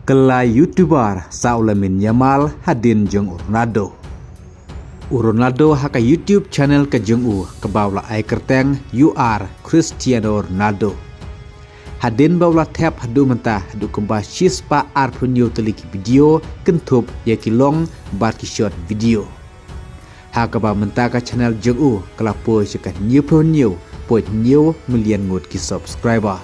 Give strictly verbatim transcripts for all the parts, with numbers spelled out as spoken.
Kylla YouTuber sa u Lamine Yamal hadien jong u Ronaldo. U Ronaldo ha ka YouTube channel ka jong u kaba u la ai kyrteng You Are Cristiano Ronaldo. Hadien ba u la thep haduh mynta haduh kumba shispah arphew hynñiew tylli ki video kynthup ïa ki long bad ki short video. Ha kaba mynta ka channel jong u ka la poi sha ka hynñiewphew hynñiew point hynñiew million ngut ki subscriber.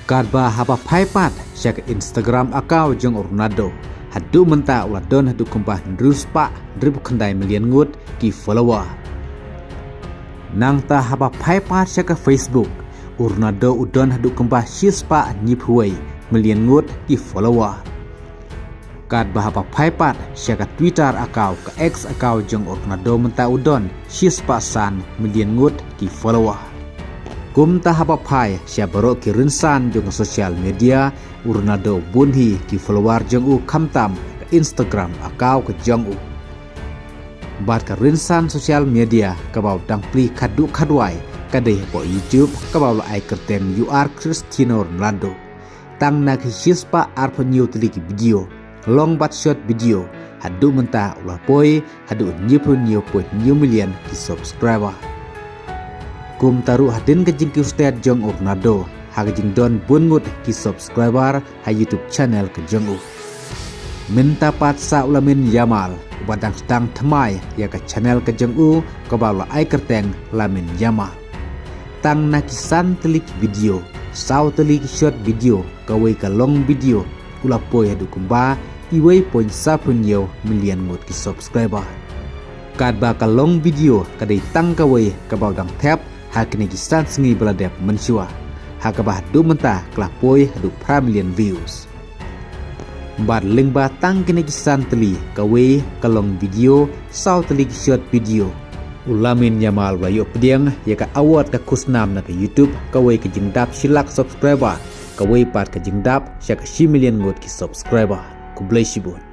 Katba haba phai pat sha ka Instagram account jong u Ronaldo, haduh mynta u la don haduh kumba hynriew spah hynriewphew khyndai million ngut ki follower. Nangta haba phai pat sha ka Facebook, u Ronaldo u don haduh kumba shispah hynñiewphew wei million ngut ki follower. Katba haba phai pat sha ka Twitter account, ka X account jong u Ronaldo mynta u don shispah san million ngut ki follower. Kumta haba phai sha baroh ki rynsan jong ka social media, u Ronaldo bun hi ki follower jong u khamtam ka Instagram account ka jong u. Bad ka rynsan social media kaba u dang plie khadduh khadwai ka dei hapoh YouTube kaba u la ai kyrteng You Are Cristiano Ronaldo. Tang na ki shispah arphew hynñiew tylli ki video, long bad short video, haduh mynta u la poi haduh hynñiewphew hynñiew point hynñiew million ki subscriber. Kumta ruh hadien ka jingkiew stet jong u Ronaldo ha ka jingdon bun ngut ki subscriber ha YouTube channel ka jong u. Mynta pat sa u Lamine Yamal uba dang sdang thymmai ïa ka channel ka jong u kaba u la ai kyrteng Lamine Yamal. Tang na ki san tylli ki video, saw tylli ki short video, kawei ka long video u la poi haduh kumba iwei point saphew hynñiew million ngut ki subscriber. Katba ka long video ka dei tang kawei kaba u dang thep ha kine ki san sngi ba la dep mynshuwa, ha kaba haduh mynta ka la poi haduh phra million views. Bad lyngba tang kine ki san tylli, kawei ka long video, saw tylli ki short video, u Lamine Yamal u la ïoh pdiang ïa ka award ka khusnam na ka YouTube, kawei ka jingdap shi lak subscriber, kawei pat ka jingdap sha ka shi million ngut ki subscriber. Khublei shibun.